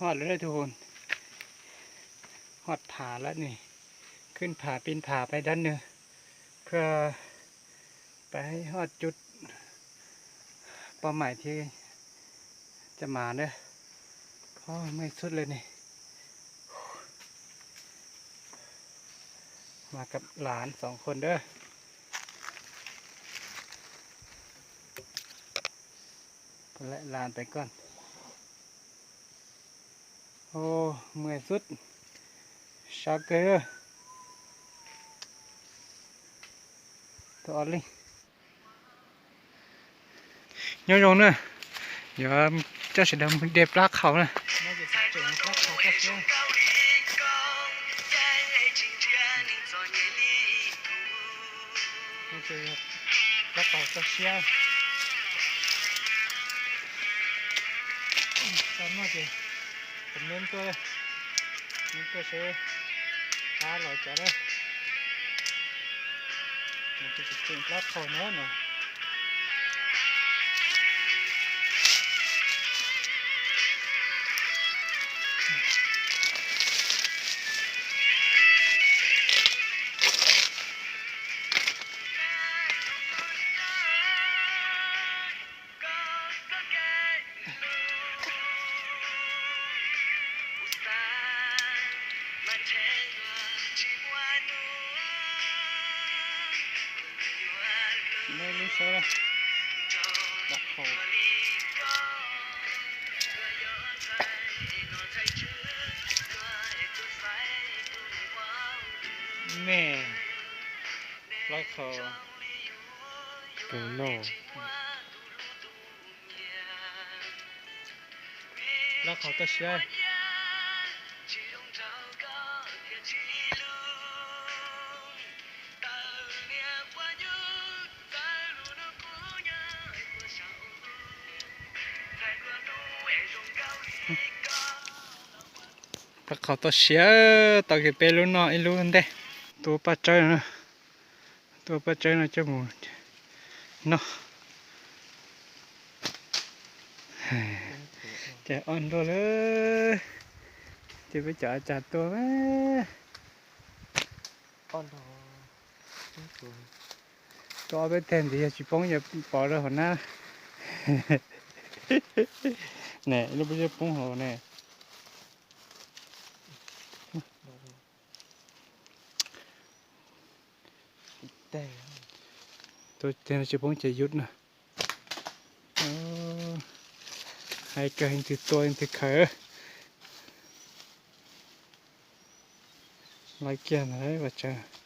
Hot lawm tus, hot pham lawm ne, khwb pham pib pham pais dab nws, phaj pais hot cub poj maim thiab cov mas na. Muaj ib xub lawm ne. Mas kab las xoom qhua dawb. Pab laim las pem koj. Muaj ib xub sab kawg. Tus ob leeg. Nyob zoo na, yuav coj sawv daws mus de plab qhau na. Plab qhau txoj siab. Txoj no ces kuv meb tuaj, meb tuaj seb qab los cas na. Nws tus tseem plab qhau no no. Lub sab plab qhau. Ne, plab qhau. Tus no. Plab qhau txoj siab. Plab qhau txoj siab, tau kiag peb lub noj ib lub ntej. Tua paj tsawb no, tua paj tsawb no coj mus noj. Ces ob nrog lawm, ces peb cov cas tua. Tua ob peb teg ntxiv yog tsis poob yog pov rau hauv na. Ne, ib lub pob zeb poob hauv ne. Tua teg tsis poob ces yus na. Hais kawg, leej twg tua leej twg khaws. Laiv kiag ntawd ua tsaug.